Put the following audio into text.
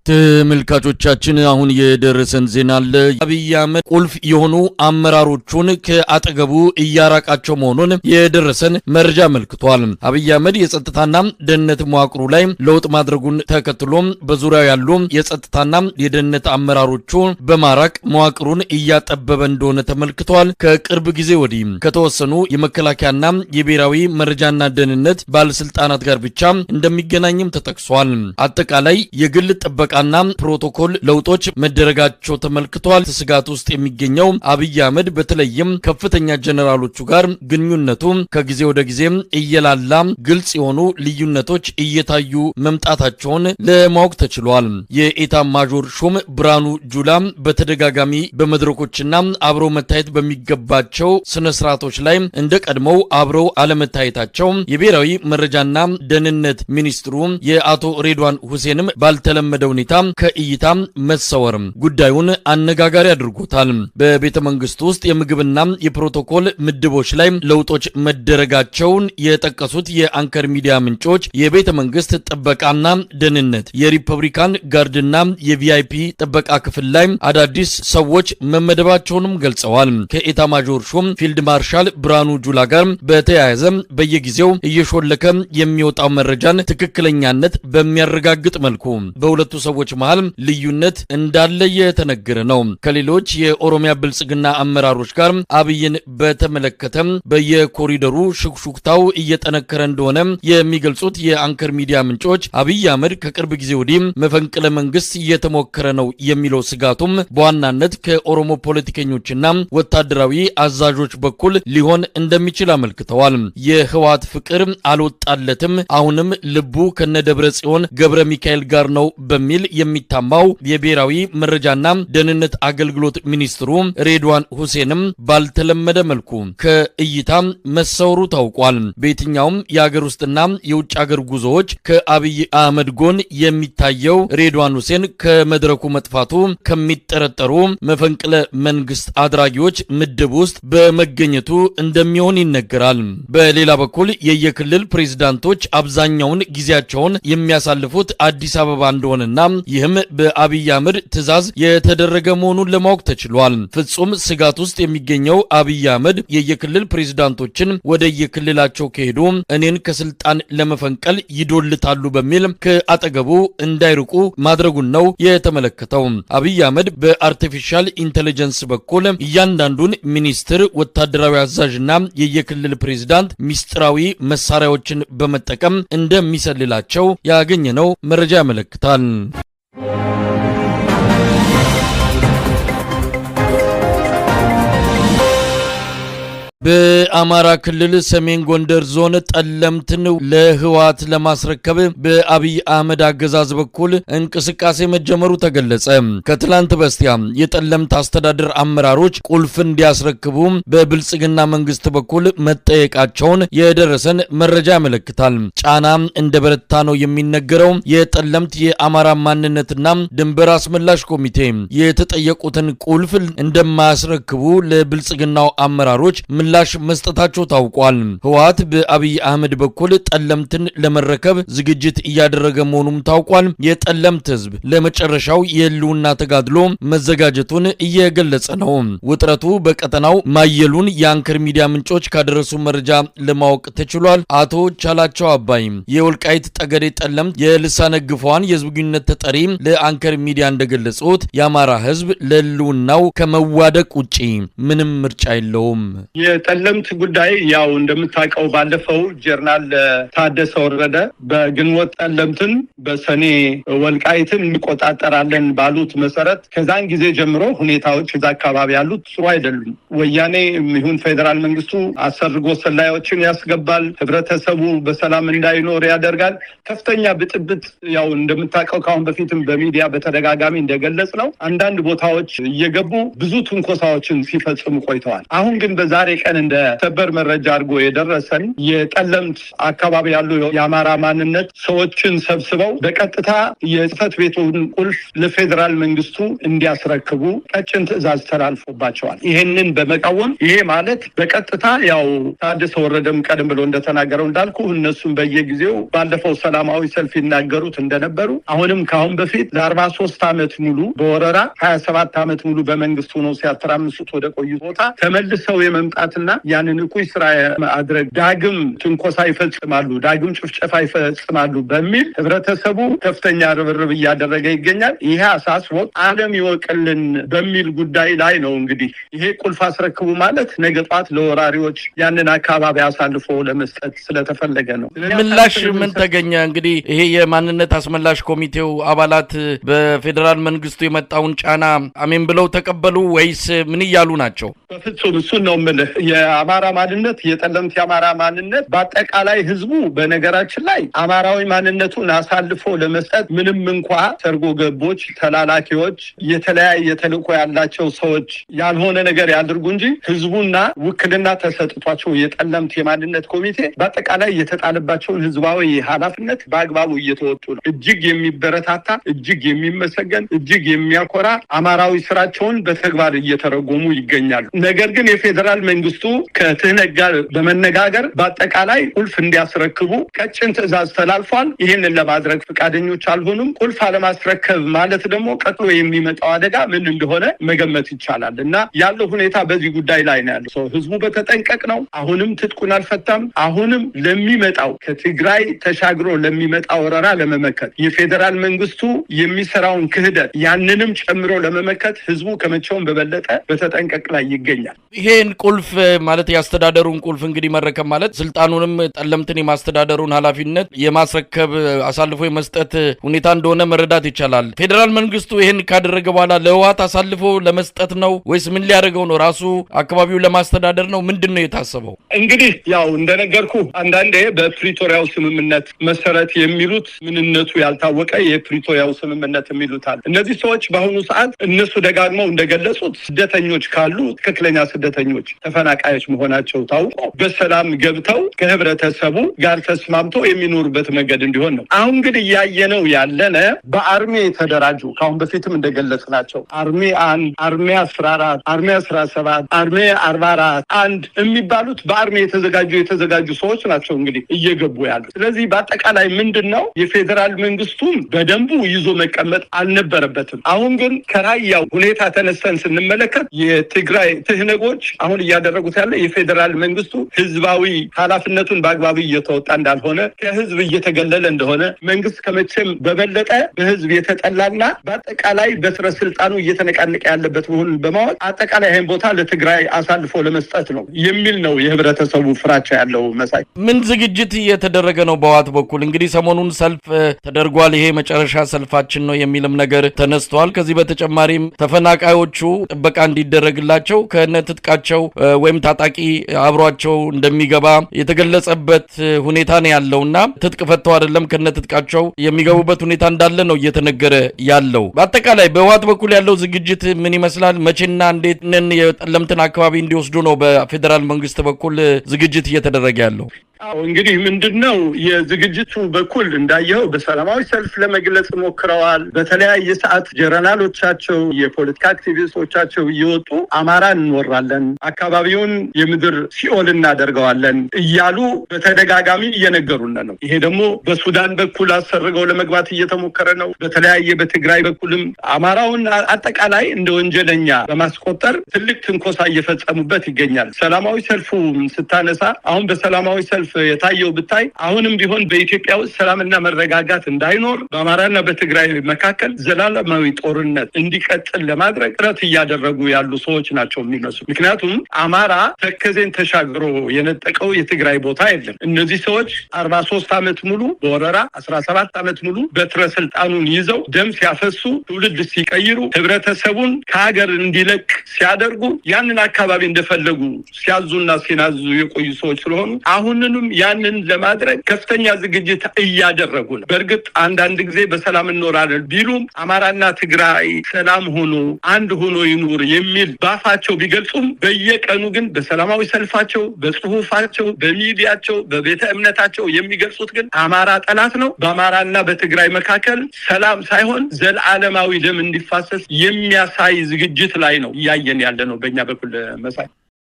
ተመልካቾቻችን፣ አሁን የደረሰን ዜና አለ። አብይ አህመድ ቁልፍ የሆኑ አመራሮቹን ከአጠገቡ እያራቃቸው መሆኑን የደረሰን መረጃ አመልክቷል። አብይ አህመድ የጸጥታና ደህንነት መዋቅሩ ላይ ለውጥ ማድረጉን ተከትሎ በዙሪያው ያሉ የጸጥታና የደህንነት አመራሮቹ በማራቅ መዋቅሩን እያጠበበ እንደሆነ ተመልክቷል። ከቅርብ ጊዜ ወዲህ ከተወሰኑ የመከላከያና የብሔራዊ መረጃና ደህንነት ባለስልጣናት ጋር ብቻ እንደሚገናኝም ተጠቅሷል። አጠቃላይ የግል ጥበቃና ፕሮቶኮል ለውጦች መደረጋቸው ተመልክቷል። ስጋት ውስጥ የሚገኘው አብይ አህመድ በተለይም ከፍተኛ ጀነራሎቹ ጋር ግንኙነቱ ከጊዜ ወደ ጊዜ እየላላ፣ ግልጽ የሆኑ ልዩነቶች እየታዩ መምጣታቸውን ለማወቅ ተችሏል። የኤታ ማዦር ሹም ብርሃኑ ጁላ በተደጋጋሚ በመድረኮችና አብረው መታየት በሚገባቸው ስነ ስርዓቶች ላይ እንደ ቀድሞው አብረው አለመታየታቸው፣ የብሔራዊ መረጃና ደህንነት ሚኒስትሩ የአቶ ሬድዋን ሁሴንም ባልተለመደ ሁኔታ ከእይታ መሰወር ጉዳዩን አነጋጋሪ አድርጎታል። በቤተ መንግስቱ ውስጥ የምግብና የፕሮቶኮል ምድቦች ላይ ለውጦች መደረጋቸውን የጠቀሱት የአንከር ሚዲያ ምንጮች፣ የቤተ መንግስት ጥበቃና ደህንነት፣ የሪፐብሊካን ጋርድና የ VIP ጥበቃ ክፍል ላይ አዳዲስ ሰዎች መመደባቸውንም ገልጸዋል። ከኤታ ማጆር ሹም ፊልድ ማርሻል ብርሃኑ ጁላ ጋር በተያያዘ በየጊዜው እየሾለከ የሚወጣው መረጃን ትክክለኛነት በሚያረጋግጥ መልኩ በሁለቱ ሰዎች መሃል ልዩነት እንዳለ የተነገረ ነው። ከሌሎች የኦሮሚያ ብልጽግና አመራሮች ጋር አብይን በተመለከተ በየኮሪደሩ ሹክሹክታው እየጠነከረ እንደሆነ የሚገልጹት የአንከር ሚዲያ ምንጮች፣ አብይ አህመድ ከቅርብ ጊዜ ወዲህ መፈንቅለ መንግስት እየተሞከረ ነው የሚለው ስጋቱም በዋናነት ከኦሮሞ ፖለቲከኞችና ወታደራዊ አዛዦች በኩል ሊሆን እንደሚችል አመልክተዋል። የህወሓት ፍቅር አልወጣለትም፣ አሁንም ልቡ ከነደብረ ጽዮን ገብረ ሚካኤል ጋር ነው በሚል የሚታማው የብሔራዊ መረጃና ደህንነት አገልግሎት ሚኒስትሩ ሬድዋን ሁሴንም ባልተለመደ መልኩ ከእይታ መሰወሩ ታውቋል። በየትኛውም የአገር ውስጥና የውጭ አገር ጉዞዎች ከአብይ አህመድ ጎን የሚታየው ሬድዋን ሁሴን ከመድረኩ መጥፋቱ ከሚጠረጠሩ መፈንቅለ መንግስት አድራጊዎች ምድብ ውስጥ በመገኘቱ እንደሚሆን ይነገራል። በሌላ በኩል የየክልል ፕሬዝዳንቶች አብዛኛውን ጊዜያቸውን የሚያሳልፉት አዲስ አበባ እንደሆነና ይህም በአብይ አህመድ ትዕዛዝ የተደረገ መሆኑን ለማወቅ ተችሏል። ፍጹም ስጋት ውስጥ የሚገኘው አብይ አህመድ የየክልል ፕሬዝዳንቶችን ወደ የክልላቸው ከሄዱ እኔን ከስልጣን ለመፈንቀል ይዶልታሉ በሚል ከአጠገቡ እንዳይርቁ ማድረጉን ነው የተመለከተው። አብይ አህመድ በ artificial intelligence በኩል እያንዳንዱን ሚኒስትር፣ ወታደራዊ አዛዥና የየክልል ፕሬዝዳንት ሚስጥራዊ መሳሪያዎችን በመጠቀም እንደሚሰልላቸው ያገኘነው መረጃ ያመለክታል። በአማራ ክልል ሰሜን ጎንደር ዞን ጠለምትን ለህወሓት ለማስረከብ በአብይ አህመድ አገዛዝ በኩል እንቅስቃሴ መጀመሩ ተገለጸ። ከትላንት በስቲያ የጠለምት አስተዳደር አመራሮች ቁልፍ እንዲያስረክቡ በብልጽግና መንግስት በኩል መጠየቃቸውን የደረሰን መረጃ ያመለክታል። ጫና እንደበረታ ነው የሚነገረው። የጠለምት የአማራ ማንነትና ድንበር አስመላሽ ኮሚቴ የተጠየቁትን ቁልፍ እንደማያስረክቡ ለብልጽግናው አመራሮች ምላሽ መስጠታቸው ታውቋል። ህወሓት በአብይ አህመድ በኩል ጠለምትን ለመረከብ ዝግጅት እያደረገ መሆኑም ታውቋል። የጠለምት ህዝብ ለመጨረሻው የህልውና ተጋድሎ መዘጋጀቱን እየገለጸ ነው። ውጥረቱ በቀጠናው ማየሉን የአንከር ሚዲያ ምንጮች ካደረሱ መረጃ ለማወቅ ተችሏል። አቶ ቻላቸው አባይ፣ የወልቃይት ጠገዴ ጠለምት የልሳነ ግፏን የህዝብ ግንኙነት ተጠሪ፣ ለአንከር ሚዲያ እንደገለጹት የአማራ ህዝብ ለህልውናው ከመዋደቅ ውጪ ምንም ምርጫ የለውም። የጠለምት ጉዳይ ያው እንደምታውቀው ባለፈው ጀነራል ታደሰ ወረደ በግንቦት ጠለምትን፣ በሰኔ ወልቃይትን እንቆጣጠራለን ባሉት መሰረት ከዛን ጊዜ ጀምሮ ሁኔታዎች እዛ አካባቢ ያሉት ጥሩ አይደሉም። ወያኔ ይሁን ፌዴራል መንግስቱ አሰርጎ ሰላዮችን ያስገባል፣ ህብረተሰቡ በሰላም እንዳይኖር ያደርጋል። ከፍተኛ ብጥብጥ፣ ያው እንደምታውቀው ከአሁን በፊትም በሚዲያ በተደጋጋሚ እንደገለጽ ነው፣ አንዳንድ ቦታዎች እየገቡ ብዙ ትንኮሳዎችን ሲፈጽሙ ቆይተዋል። አሁን ግን በዛሬ ቀን ቀን እንደ ሰበር መረጃ አድርጎ የደረሰን የጠለምት አካባቢ ያሉ የአማራ ማንነት ሰዎችን ሰብስበው በቀጥታ የጽህፈት ቤቱን ቁልፍ ለፌዴራል መንግስቱ እንዲያስረክቡ ቀጭን ትዕዛዝ ተላልፎባቸዋል። ይህንን በመቃወም ይሄ ማለት በቀጥታ ያው ታደሰ ወረደም ቀደም ብሎ እንደተናገረው እንዳልኩ እነሱም በየጊዜው ባለፈው ሰላማዊ ሰልፍ ይናገሩት እንደነበሩ አሁንም ከአሁን በፊት ለ43 ዓመት ሙሉ በወረራ 27 ዓመት ሙሉ በመንግስት ሆኖ ሲያተራምሱት ወደ ቆዩ ቦታ ተመልሰው የመምጣትና ያንን እኩይ ስራ ማድረግ ዳግም ትንኮሳ ይፈጽማሉ፣ ዳግም ጭፍጨፋ ይፈጽማሉ በሚል ህብረተሰቡ ከፍተኛ ርብርብ እያደረገ ይገኛል። ይሄ አሳስቦት ዓለም ይወቅልን በሚል ጉዳይ ላይ ነው። እንግዲህ ይሄ ቁልፍ አስረክቡ ማለት ነገ ጧት ለወራሪዎች ያንን አካባቢ አሳልፎ ለመስጠት ስለተፈለገ ነው። ምላሽ ምን ተገኘ? እንግዲህ ይሄ የማንነት አስመላሽ ኮሚቴው አባላት በፌዴራል መንግስቱ የመጣውን ጫና አሜን ብለው ተቀበሉ ወይስ ምን እያሉ ናቸው? በፍጹም እሱን ነው የምልህ። የአማራ ማንነት የጠለምት የአማራ ማንነት በአጠቃላይ ህዝቡ በነገራችን ላይ አማራዊ ማንነቱን አሳልፎ ለመስጠት ምንም እንኳ ሰርጎ ገቦች፣ ተላላኪዎች፣ የተለያየ ተልዕኮ ያላቸው ሰዎች ያልሆነ ነገር ያድርጉ እንጂ ህዝቡና ውክልና ተሰጥቷቸው የጠለምት የማንነት ኮሚቴ በአጠቃላይ የተጣለባቸውን ህዝባዊ ኃላፊነት በአግባቡ እየተወጡ ነው። እጅግ የሚበረታታ፣ እጅግ የሚመሰገን፣ እጅግ የሚያኮራ አማራዊ ስራቸውን በተግባር እየተረጎሙ ይገኛሉ። ነገር ግን የፌዴራል መንግስቱ ከትህነግ ጋር በመነጋገር በአጠቃላይ ቁልፍ እንዲያስረክቡ ቀጭን ትዕዛዝ ተላልፏል። ይህንን ለማድረግ ፈቃደኞች አልሆኑም። ቁልፍ አለማስረከብ ማለት ደግሞ ቀጥሎ የሚመጣው አደጋ ምን እንደሆነ መገመት ይቻላል እና ያለው ሁኔታ በዚህ ጉዳይ ላይ ነው ያለው። ህዝቡ በተጠንቀቅ ነው። አሁንም ትጥቁን አልፈታም። አሁንም ለሚመጣው ከትግራይ ተሻግሮ ለሚመጣው ወረራ ለመመከት የፌዴራል መንግስቱ የሚሰራውን ክህደት ያንንም ጨምሮ ለመመከት ህዝቡ ከመቼውም በበለጠ በተጠንቀቅ ላይ ይገኛል። ይሄን ቁልፍ ማለት ያስተዳደሩን ቁልፍ እንግዲህ መረከብ ማለት ስልጣኑንም ጠለምትን የማስተዳደሩን ኃላፊነት የማስረከብ አሳልፎ የመስጠት ሁኔታ እንደሆነ መረዳት ይቻላል። ፌዴራል መንግስቱ ይሄን ካደረገ በኋላ ለህወሓት አሳልፎ ለመስጠት ነው ወይስ ምን ሊያደርገው ነው? ራሱ አካባቢውን ለማስተዳደር ነው? ምንድን ነው የታሰበው? እንግዲህ ያው እንደነገርኩ አንዳንዴ በፕሪቶሪያው ስምምነት መሰረት የሚሉት ምንነቱ ያልታወቀ የፕሪቶሪያው ስምምነት የሚሉት አለ። እነዚህ ሰዎች በአሁኑ ሰዓት እነሱ ደጋግመው እንደገለጹት ስደተኞች ካሉ ትክክለኛ ስደተኞች ተፈናቃዮች መሆናቸው ታውቆ በሰላም ገብተው ከህብረተሰቡ ጋር ተስማምተው የሚኖሩበት መንገድ እንዲሆን ነው። አሁን ግን እያየነው ያለነ በ army የተደራጁ ከአሁን በፊትም እንደገለጽናቸው army 1፣ army 14፣ army 17፣ army 44 1 የሚባሉት በ army የተዘጋጁ ሰዎች ናቸው እንግዲህ እየገቡ ያሉ። ስለዚህ በአጠቃላይ ምንድን ነው የፌዴራል መንግስቱም በደንቡ ይዞ መቀመጥ አልነበረበትም። አሁን ግን ከራያው ሁኔታ ተነስተን ስንመለከት የትግራይ ትህነጎች አሁን እያደረጉት ያለ የፌዴራል መንግስቱ ህዝባዊ ኃላፊነቱን በአግባቡ እየተወጣ እንዳልሆነ፣ ከህዝብ እየተገለለ እንደሆነ፣ መንግስት ከመቼም በበለጠ በህዝብ የተጠላና በአጠቃላይ በስረ ስልጣኑ እየተነቃነቀ ያለበት መሆኑን በማወቅ አጠቃላይ ይህን ቦታ ለትግራይ አሳልፎ ለመስጠት ነው የሚል ነው የህብረተሰቡ ፍራቻ ያለው። መሳይ፣ ምን ዝግጅት እየተደረገ ነው በህወሓት በኩል? እንግዲህ ሰሞኑን ሰልፍ ተደርጓል። ይሄ መጨረሻ ሰልፋችን ነው የሚልም ነገር ተነስቷል። ከዚህ በተጨማሪም ተፈናቃዮቹ ጥበቃ እንዲደረግላቸው ከነትጥቃቸው ወይም ታጣቂ አብሯቸው እንደሚገባ የተገለጸበት ሁኔታ ነው ያለውና ትጥቅ ፈተው አይደለም ከነትጥቃቸው የሚገቡበት ሁኔታ እንዳለ ነው እየተነገረ ያለው። በአጠቃላይ በህወሓት በኩል ያለው ዝግጅት ምን ይመስላል? መቼና እንዴት የጠለምትን አካባቢ እንዲወስዱ ነው በፌዴራል መንግስት በኩል ዝግጅት እየተደረገ ያለው? አዎ እንግዲህ ምንድነው የዝግጅቱ በኩል እንዳየኸው በሰላማዊ ሰልፍ ለመግለጽ ሞክረዋል። በተለያየ ሰዓት ጀነራሎቻቸው፣ የፖለቲካ አክቲቪስቶቻቸው እየወጡ አማራን እንወራለን፣ አካባቢውን የምድር ሲኦል እናደርገዋለን እያሉ በተደጋጋሚ እየነገሩን ነው። ይሄ ደግሞ በሱዳን በኩል አሰርገው ለመግባት እየተሞከረ ነው። በተለያየ በትግራይ በኩልም አማራውን አጠቃላይ እንደ ወንጀለኛ በማስቆጠር ትልቅ ትንኮሳ እየፈጸሙበት ይገኛል። ሰላማዊ ሰልፉ ስታነሳ አሁን በሰላማዊ ሰልፍ የታየው ብታይ አሁንም ቢሆን በኢትዮጵያ ውስጥ ሰላምና መረጋጋት እንዳይኖር በአማራና በትግራይ መካከል ዘላለማዊ ጦርነት እንዲቀጥል ለማድረግ ጥረት እያደረጉ ያሉ ሰዎች ናቸው የሚመስሉ። ምክንያቱም አማራ ተከዜን ተሻግሮ የነጠቀው የትግራይ ቦታ የለም። እነዚህ ሰዎች 43 ዓመት ሙሉ በወረራ 17 ዓመት ሙሉ በትረ ስልጣኑን ይዘው ደም ሲያፈሱ፣ ትውልድ ሲቀይሩ፣ ህብረተሰቡን ከሀገር እንዲለቅ ሲያደርጉ፣ ያንን አካባቢ እንደፈለጉ ሲያዙና ሲናዙ የቆዩ ሰዎች ስለሆኑ አሁንኑ አሁንም ያንን ለማድረግ ከፍተኛ ዝግጅት እያደረጉ ነው። በእርግጥ አንዳንድ ጊዜ በሰላም እንኖራለን ቢሉም አማራና ትግራይ ሰላም ሆኖ አንድ ሆኖ ይኑር የሚል ባፋቸው ቢገልጹም በየቀኑ ግን በሰላማዊ ሰልፋቸው፣ በጽሁፋቸው፣ በሚዲያቸው፣ በቤተ እምነታቸው የሚገልጹት ግን አማራ ጠላት ነው፣ በአማራና በትግራይ መካከል ሰላም ሳይሆን ዘለዓለማዊ ደም እንዲፋሰስ የሚያሳይ ዝግጅት ላይ ነው እያየን ያለ ነው በእኛ በኩል መሳይ።